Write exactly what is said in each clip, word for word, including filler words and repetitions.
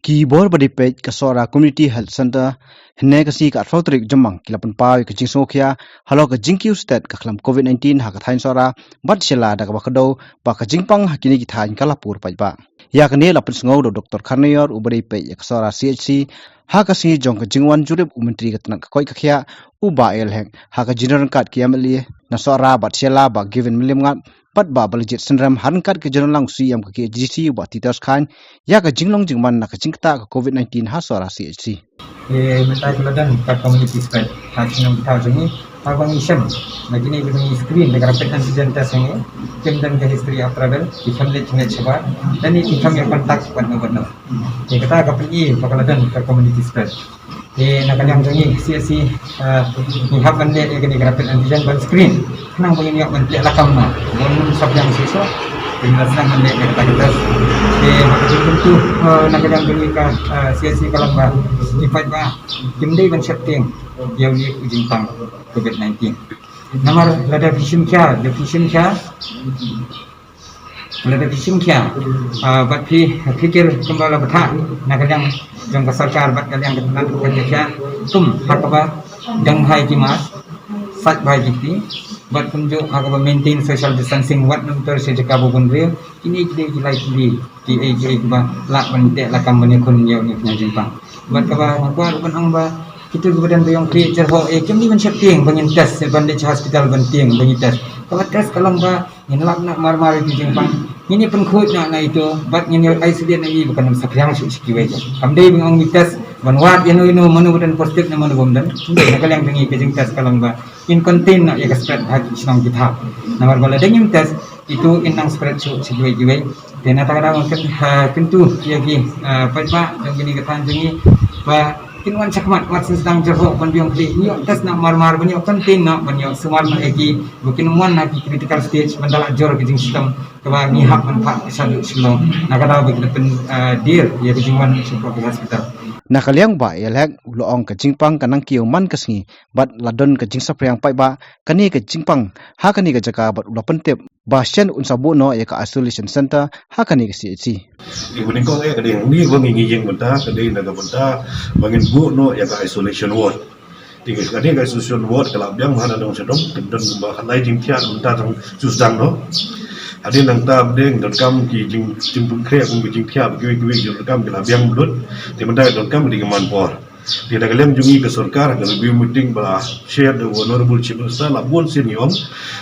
Ki bor ba dei peit ka Sohra Community Health Centre hynne ka sngi ka arphew tarik Jymmang ki la pynpaw ïa ka jingsngewkhia halor ka jingkiew stet ka khlam covid nineteen ha ka thaiñ Sohra bad shylla da kaba kdew ba ka jingpang ha kine ki thaiñ ka la pur paidbah. Ïa kane la pynsngew da u Doktor Kharnaior uba dei peit ïa ka Sohra C H C ha ka sngi jong ka jingwan jurip u Myntri ka tnat ka koit ka khiah u Bah A L Hek ha ka jingdon ryngkat ki M L A na Sohra bad shylla Bah Given Mylliemngat bad Bah Balajied Synrem ha ryngkat ka jingdon lang u C E M ka K H A D C u Bah Titos Chyne ïa ka jinglong jingman na ka jingktah ka covid nineteen ha Sohra C H C. Te mynta ki la don ka community spread ha shnong Kithaw jong ngi. Haba ngi shem na kine ki ngi screen da ka rapid antigen test jong ngi, kim don ka history of travel, ki khlem leit khlem leit shabar, lane ki khlem ïa contact bad no bad no. Te kata ka pyni ba ka la don ka community spread. Te na ka liang jong ngi C H C, ah, ngi hap ban leh ïa kane ka rapid antigen ban screen. Khnang ba ngin ïoh ban teh lakam na. Ban saphriang shisha. Te ngi la sdang ban leh ïa kata ka test. Te na ka jingkyntu, ah, na ka liang jong ngi ka, ah, C H C ka long ba ki paidbah kim dei ban sheptieng ïa une u jingpang covid nineteen. Namar lada phi shim khia, da phi shim khia, lada phi shim khia, ah, bad phi, phi kir kumba la bthah na ka liang jong ka sorkar bad ka liang ka tnat ka khia, tum ha kaba dang bha ïa ki mask, sait bha ïa ki kti, bad kumjuh ha kaba maintain social distancing wat nym tur sha jaka ba bun briew. Kine ki dei ki lai tylli ki ei ki ei kiba lah ban teh lakam ban ïakhun ïa une u jingpang. Bad kaba nga kwah ruh ban ong ba kito kiba don ba ïong khlieh jyrhoh, eh, kim dei ban sheptieng ba ngin test, ban leit sha hospital ban tieng ba ngin test. Kaba test ka long ba ngin lap noh marmar ïa u jingpang. Ngin ïa pynkhuid noh na ito bad ngin ïa isolate noh ïa ba kan ym saphriang shuh sha kiwei. Kam dei ba ngin ong ngi test ban wad ïano ïano mano ba don positive ne mano bym don. Hynrei na ka liang jong ngi ka jingtest ka long ba in contain noh ïa ka spread ha ki shnong ki thaw. Namar ba lada ngim test, ito in nang spread shuh sha kiwei kiwei. Te na kata ka daw ngan kyn, ha, kyntu ïa ki, ha, paidbah jong kine ki thaiñ jong ngi ba kin wan shakhmat, wat sdang jyrhoh ban biang khlieh, ïoh test noh marmar ban ïoh contain noh, ban ïoh sumar noh ïa ki ba kin wan ha ki critical stage ban da la jur ka jingshitom kaba ngi hap ban phah shaduh Shillong. Na ka daw ba kin pyn, ha, dier ïa ka jingwan shapoh ka hospital. Na ka liang Bah A L Hek u la ong ka jingpang ka nang kiew man ka sngi bad la don ka jingsaphriang paidbah kane ka jingpang ha kane ka jaka bad u la pyntip ba shen un sa buh noh ïa ka isolation center ha kane ka C H C. Te ba nyngkong eh ka dei hangne ba ngi ngi ïeng mynta ka dei na ka bynta ba ngin buh noh ïa ka isolation ward. Te ka dei ka isolation ward ka la biang ha na dong sha dong, ka don kumba ha lai jingthiah mynta tang shu sdang noh. Hadien nangta ba dei donkam ki jing, jingpynkhreh kum ki jingthiah ba kiwei kiwei jingdonkam ki la biang blut. Te mynta ka donkam ka dei ka manpower. Te na ka liang jong ngi ka sorkar, ka review meeting ba la share da u Honorable Chief Minister la bun sien ngi ong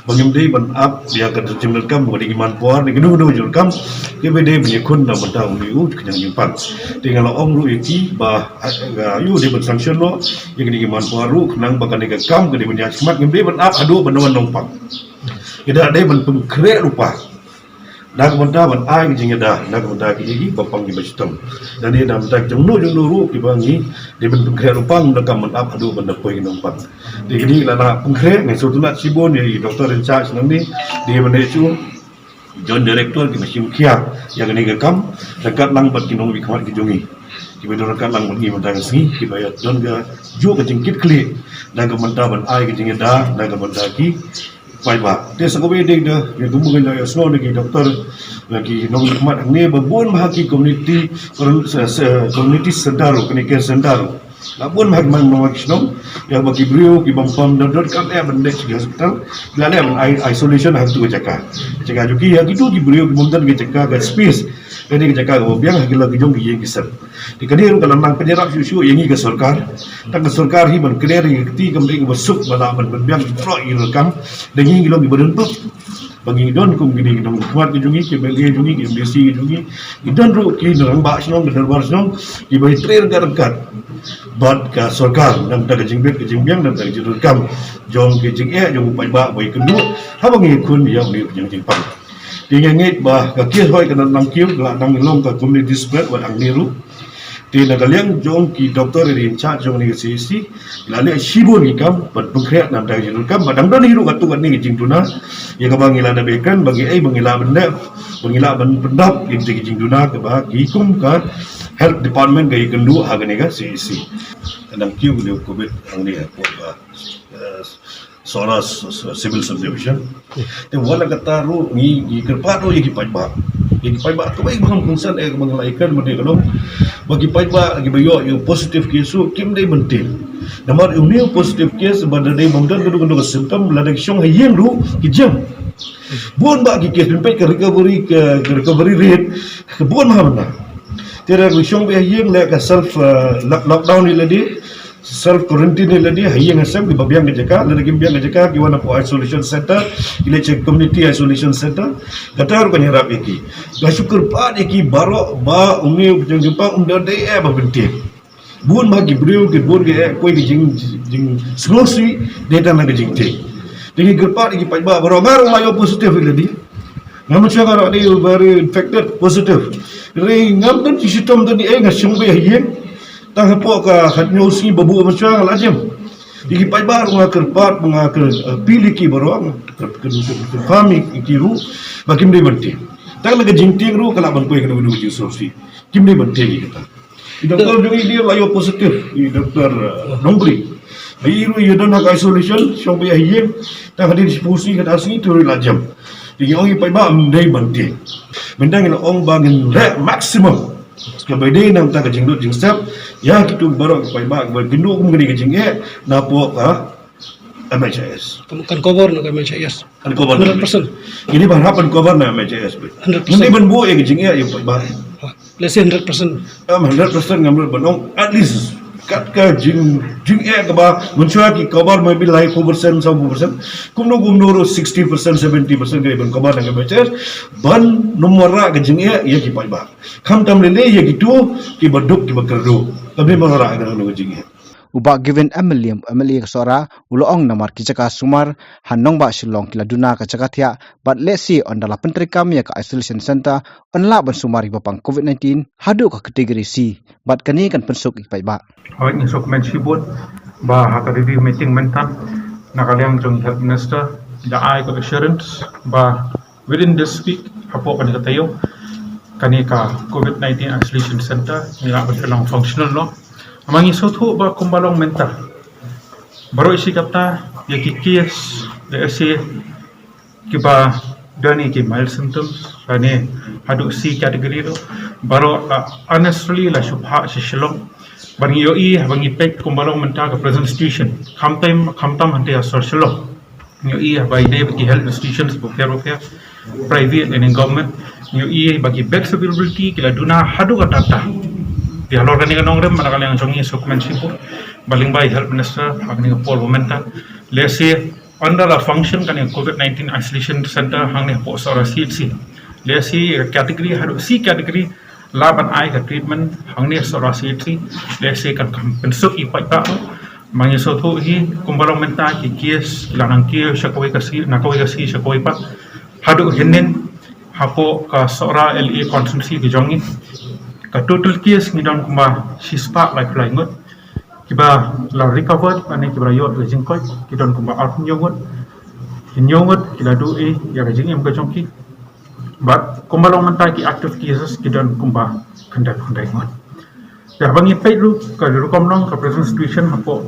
ba ngim dei ban ap ïa ka jingdonkam ba dei ki manpower, dei kino kino jingdonkam kiba dei ban ïakhun na bynta une u khñiang jingpang. Te nga la ong ruh ïa ki ba, ha, ïa u dei ban sanction noh ïa kine ki manpower ruh khnang ba kane ka kam ka dei ban ïaid shakhmat, ngim dei ban ap haduh ban wan nongpang. Ngi da dei ban pynkhreh lypa. Na ka bynta ban ai ka jingïada na ka bynta ki, ki ba pang kiba shitom. Lane na ka bynta jong no jong no ruh kiba ngi dei ban pynkhreh lypa, ngim donkam ban ap haduh ban da poi ki nongpang. Te kine la da pynkhreh, nga sngewtynnat shibun ïa i doktor in charge nangne, dei ban ïa u Joint Director kiba shim khia ïa kane ka kam, ryngkat lang bad ki nongmihkhmat ki jong ngi kiba don ryngkat lang bad ngi mynta ka sngi, kiba ïa don ka juh ka jingkitkhlieh na ka bynta ban ai ka jingïada na ka bynta ki paidbah. Te sa kawei de da ïa kumba ngi la ïohsngew na ki doktor, na ki nongmihkhmat hangne ba bun bha ki community, se, se, community center ruh, kane care center ruh. La bun bha ki man, man ki shnong, ïa ba ki briew ki bym pom don, donkam eh ban leit sha ki hospital, ki la leh ban i-, isolation ha katu ka jaka. Jaka jong ki ïa kitu ki briew ki bym don ka jaka ka space, kane ka jaka kaba biang ha ki la ki jong ki ïing ki sem. Te kane ruh ka la nang pynïarap shuh shuh ïa ngi ka sorkar. Tang ka sorkar hi ban kner ïa ka kti kam dei kaba suk ba lah ban pynbiang baroh ki rukom. Da ngi ngi long kiba don pop. Ba ngi don kum kine ki nongmihkhmat ki jong ngi, ki M L A jong ngi, ki M D C ki jong ngi. Ki don ruh ki rangbah shnong, ki dorbar shnong, kiba ïatrei ryngkat ryngkat bad ka sorkar na ka bynta ka jingbit ka jingbiang, na ka bynta ka jingdonkam jong ki jingeh jong u paidbah ba ïakynduh haba ngi khun ïa une u jingpang. Te ngi ngeit ba ka case hoi ka nang kiew, ka la nang long ka community spread wat hangne ruh. Te na ka liang jong ki doktor in charge jong kane ka C H C, ki la leh shibun ki kam ban pynkhreh na ka bynta ka jingdonkam, ba dang don hi ruh katto katne ka jingduna ïa kaba ngi la dep ïakren, ba ngi ei, ba ngi lah ban leh, ba ngi lah ban pyndap ïa ka jingduna kaba ki kum ka health department ka ïakynduh ha kane ka C H C. Ka nang kiew kane u covid hangne hapoh ka, eh, Sohra s- s- civil subdivision. Te wat la katta ruh ngi ngi kyrpad ruh ïa ki paidbah. Ïa ki paidbah kawei ba ngam concern eh ba ngi la ïakren mynta ka long. Ba ki paidbah kiba ïoh ïa u positive case ruh kim dei ban tieng. Namar une u positive case ba da dei bym don kano kano ka symptom lada ki shong ha ïing ruh ki jem. Bun bah ki case, phin peit ka recovery ka ka recovery rate ka bun bha mynta. Te lada ki shong beit ha ïing leh ka self uh, lock- lockdown ïa lade, self quarantine ïa lade ha ïing ha sem, kiba biang ka jaka, lada kim biang ka jaka ki wan hapoh isolation center, ki leit sha community isolation center. Kata ruh kan ïarap ïa ki. Nga shu kyrpad ïa ki baroh ba une u jingpang um dei eh ba pyntieng. Bun bah ki briew ki bun ki eh poi ki jing jing sngewsih dei tang na ka jingtieng. Te ngi kyrpad ïa ki paidbah baroh, nga ruh nga ïoh positive ïa lade. Nga mynshwa nga ruh dei very infected positive. Hynrei ngam don jingshitom don ei, nga shong beit ha ïing. Tang hapoh ka khathynñiew sngi ba buh mynshwa nga la jem. Ïa ki paidbah ruh nga kyrpad ba nga kyr- appeal ïa ki baroh, nga kyr- kyr- kyrpad ïa ki ruh ba kim dei ban tieng. Tang na ka jingtieng ruh ka lah ban poi kano kano ka jingsngewsih. Kim dei ban tieng ïa kata. I doktor jong ngi dei la ïoh positive, i doktor uh, Nongbri. Ba i ruh i don ha ka isolation, shong beit ha ïing. Tang hadien shiphew sngi khatar sngi te ruh i la jem. Te ngi ong ïa i paidbah ym dei ban tieng. Mynta ngi la ong ba ngin leh maximum kaba dei na ka bynta ka jinglut jingsep ïa kito baroh ki paidbah kiba kynduh kum kane ka jingeh napoh ka M H I S. Kan, kan cover na ka M H I S. Kan cover na hundred percent. Ngi dei ban hap ban cover na M H I S beit. Hundred percent. Ngim dei ban buh ïa ka jingeh ïa u paidbah. Let's say hundred percent. Em, hundred percent ngam lut ban ong, at least kat ka jing jingeh kaba mynshwa ki cover maybe laiphew percent, sawphew percent. Kumno kumno ruh sixty percent, seventy percent ka dei ban cover na ka M H I S. Ban nym wanrah ka jingeh ïa ki paidbah. Khamtam lei lei ïa kito kiba duk kiba kyrduh. Kam dei ban wanrah ïa kano kano ka jingeh. U Bah Given M L A, M L A ka Sohra, u la ong namar ki jaka sumar ha nongbah Shillong ki la duna ka jaka thiah bad lehse ynda la pyntreikam ïa ka isolation center yn lah ban sumar kiba pang covid nineteen haduh ka category C bad kane kan pynsuk ïa ki paidbah. Hooid, ngi sngewkmen shibun ba ha ka review meeting mynta na ka liang jong i Health Minister i la ai ka assurance ba within this week hapoh kane ka taïew kane ka covid nineteen isolation center ngi lah ban pynlong functional noh. Namar ngi sngewthuh ba kumba long mynta baroh shi katta ïa ki case lehse kiba don ïa ki mild symptoms lane haduh C category ruh baroh la unnecessarily la shu phah sha Shillong. Ba ngi ïohi haba ngi peit kumba long mynta ka present situation, khamtam khamtam hangta ha sor Shillong. Ngi ïohi haba ine ba ki health institutions bapher bapher, private and government, ngi ïohi ba ki bed availability ki la duna haduh katta katta. Te halor kane ka nongrim, na ka liang jong ngi sngewkmen shibun ba lyngba i Health Minister ha kane ka por ba mynta, lehse ynda la function kane ka covid nineteen isolation center hangne hapoh Sohra C H C, lehse ka category haduh C category lah ban ai ka treatment hangne Sohra C H C, lehse kan kham pynsuk ïa ki paidbah. Namar ngi sngewthuh hi kumba long mynta ki case ki la nang kiew sha kawei ka sngi na kawei ka sngi sha kawei pat. Haduh hynnin hapoh ka Sohra L A constituency ka jong ngi, ka total case ngi don kumba shispah laiphew lai ngut. Kiba la recovered lane kiba la ïoh ïa ka jingkoit ki don kumba arphew hynñiew ngut. Hynñiew ngut ki la duh ïa ka jingim ka jong ki. Bad kumba long mynta ki active cases ki don kumba khyndai phew khyndai ngut. Te haba ngi peit ruh ka rukom long ka present situation hapoh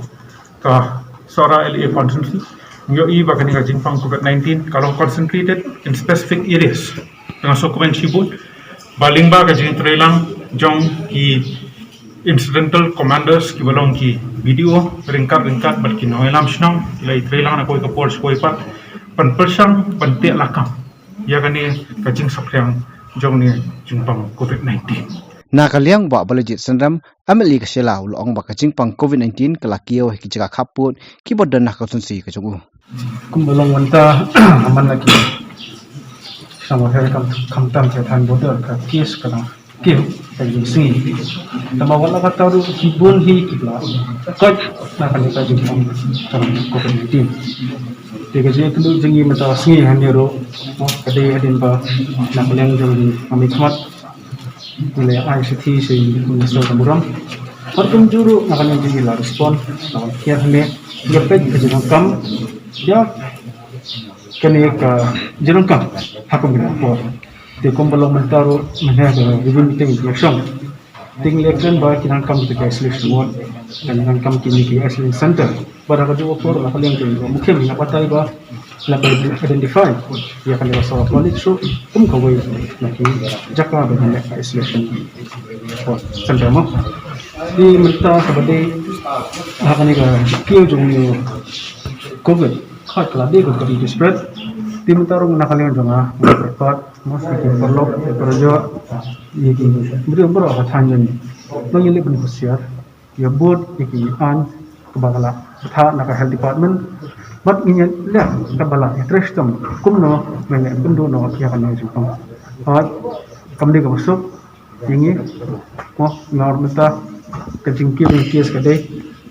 ka Sohra L A constituency, ngi ïohi ba kane ka jingpang covid nineteen ka long concentrated in specific areas. Te nga sngewkmen shibun ba lyngba ka jingtreilang jong ki incidental commanders kiba long ki B D O ryngkat ryngkat bad ki nongïalam shnong, ki la ïatreilang na kawei ka por sha kawei pat ban pyrshang ban teh lakam ïa kane ka jingsaphriang jong ne jingpang covid nineteen. Na ka liang Bah Balajied Synrem, M L A ka Shella, u la ong ba ka jingpang covid nineteen ka la kiew ha ki jaka khappud kiba don ha ka constituency ka jong u. Kumba long mynta ha man la ki shnong bapher, khamtam sha thaiñ border, ka case ka dang kiew ha ka jingsngi. Tangba wat la katta ruh ki bun hi kiba la koit na kane ka jingpang covid nineteen. Te ka jingïakynduh jong ngi mynta ka sngi hangne ruh ka dei hadien ba na ka liang jong ngi, ngi khmat ngi la ai shithi sha i Minister ka burom. Bad kumjuh ruh na ka liang jong ngi la respond, la wan kiar hangne, ngi peit ka jingdonkam ïa kane ka jingdonkam ha kum kane ka por. Te kumba long mynta ruh mynne ka review meeting ïa shong. Te ngi la kren ba ki donkam kita ki isolation ward, ki donkam kine ki isolation center. Bad ha kajuh ka por na ka liang jong u Mukhim nga batai ba la ka identify ïa kane ka Sawa College ruh kum kawei na ki jaka ba ngin leh ka isolation center mo. Te mynta kaba dei ha kane ka kiew jong u Covid, khat ka la dei ka kaba spread. Te mynta ruh na ka liang jong nga nga kyrpad mo ïa ki paralok, ïa ki parajor, ïa ki briew baroh ha thaiñ jong ngi, ba ngin leh ban husiar, ïa bud ïa ki aiñ kaba ka la bthah na ka health department. Bad ngin ïa leh kaba la ïatrei shitom kumno ngin ïa kynduh noh ïa kane ka jingpang. Bad kam dei kaba suk ïa ngi mo, namar mynta ka jingkiew jong ka case ka dei,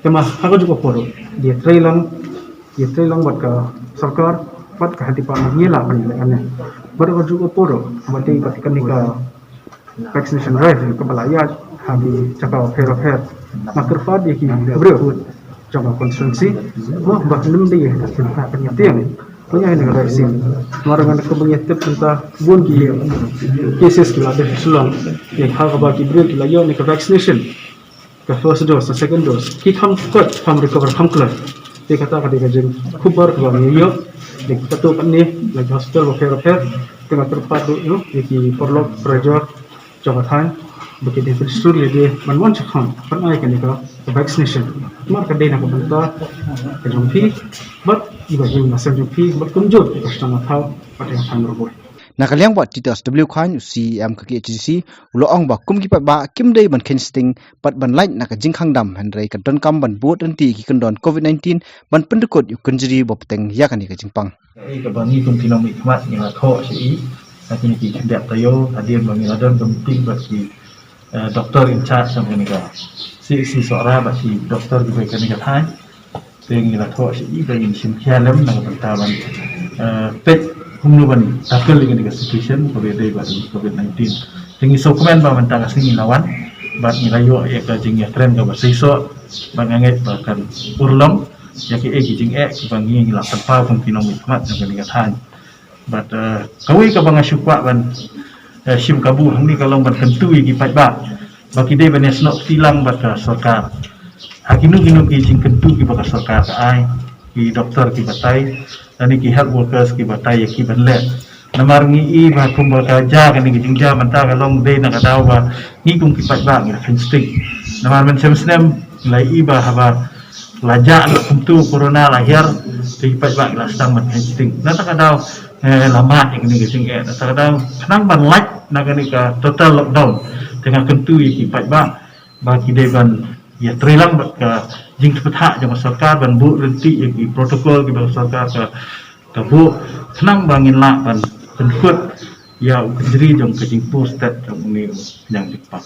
te ma ha kajuh ka por ruh ïatrei lang, ïatrei lang bad ka sorkar bad ka health department ngi lah ban leh kane. Bad ha kajuh ka por ruh ba dei bad kane ka vaccination drive kaba la ïaid ha ki jaka bapher bapher. Nga kyrpad ïa ki briew jong ka constituency mo ba lym dei ïa ka tieng ban ïa ïa ka vaccine. Namar nga kaba ngi tip mynta bun ki cases ki la dei sha Shillong, ïa ha kaba ki briew ki la ïoh ïa ka vaccination, ka first dose, ka second dose, ki kham koit, kham recover kham khlaiñ. Te kata ka dei ka jingkhubor kaba ngi ïoh, dei ka tu kane la ki hospital bapher bapher. Te nga kyrpad ruh ïa ki paralok parajor jong ka thaiñ ba ki dei ban sngewthuh ïa dei ban wan shakhmat ban ai kane ka vaccination. Namar ka dei na ka bynta ka jong phi bad iba ïeng na seng jong phi bad kumjuh ka shnong ka thaw bad ïa ka thaiñ ruh. Na ka liang Bah Titus W Chyne, u C E M ka K H A D C, u la ong ba kum ki paidbah kim dei ban kheiñ sting bad ban lait na ka jingkhang dam, hynrei ka donkam ban bud ryntih ïa ki kyndon Covid nineteen ban pyndykut ïa u kynjri ba bteng ïa kane ka jingpang. Kaei kaba ngi kum ki nongmihkhmat ngi la thoh sha i, ha kine ki khyndiat taïew hadien ba ngi la don ka meeting bad ki, eh, doctor in charge jong kane ka C H C Sohra bad ki doctor kiba ïa kane ka thaiñ. Te ngi la thoh sha i ba ngin shim khia lem na ka bynta ban, eh, peit kumno ban tackle ïa kane ka situation kaba ïadei bad Covid nineteen. Te ngi sngewkmen ba mynta ka sngi ngi la wan bad ngi la ïoh ïa ka jingïakren kaba seisoh, bad nga ngeit ba kan urlong ïa kiei ki jingeh kiba ngi, ngi la pynpaw kum ki nongmihkhmat jong kane ka thaiñ. Bad, eh, kawei kaba nga shu kwah ban, eh, shim kabu hangne ka long ban kyntu ïa ki paidbah ba ki dei ban ïasnoh kti lang bad ka sorkar ha kino kino ki jingkyntu kiba ka sorkar ka ai, ki doktor ki batai lane ki health workers ki batai ïa ki ban leh. Namar ngi i ba kumba ka jia kane ka jingjia mynta ka long dei na ka daw ba ngi kum ki paidbah ngi la kheiñ sting. Namar mynshem snem ngi la i ba haba la jah na kumtu corona la hiar, te ki paidbah ngi la sdang ban kheiñ sting. Na kata ka daw, eh, la mad ïa kane ka jingeh. Na kata ka daw khnang ban lait na kane ka total lockdown, te nga kyntu ïa ki paidbah ba ki dei ban ïatrei lang bad ka jingthmu jong ka sorkar ban buh ryntih ïa ki protocol kiba ka sorkar ka, ka buh khnang ba ngin lah ban pynkut ïa u kynjri jong ka jingpur stet jong une u khñiang jingpang.